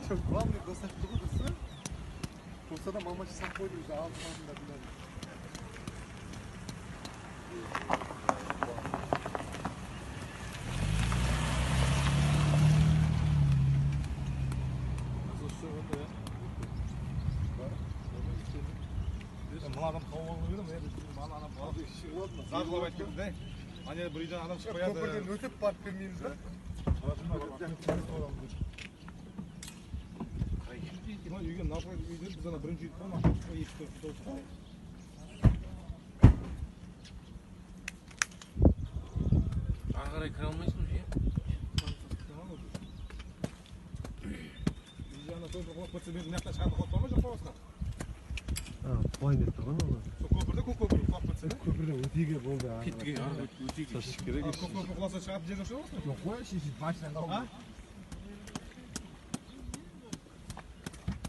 Çok главный көрсетті ғой дұрысы. Болса да мамашы сақ қойды уже алып алдында біледі. Мына адам тауып алу керек еді, мына адам зарлап айтып кетті, ана бір үйден адам шығып қояды. Көпірден өтіп барып келмейміз ба? Үйге напротив үйден біз ана бірінші үйді қой, екі төрт тоғыз. Ары қарай кіре алмайсың уже, иә? Үй жағына көпір құлап кетсе, мен мына жақтан шығатын ход бар ма, жоқ па басқа? Былай деп тұрған ана. Сол көпірде көк көпір құлап кетсе, да? Көпірден өтеге болды. Кеттік, ары өтейік. Көк көпір құласа шығатын жер жоқ шығар Жоқ қой, шешіп машинаң А?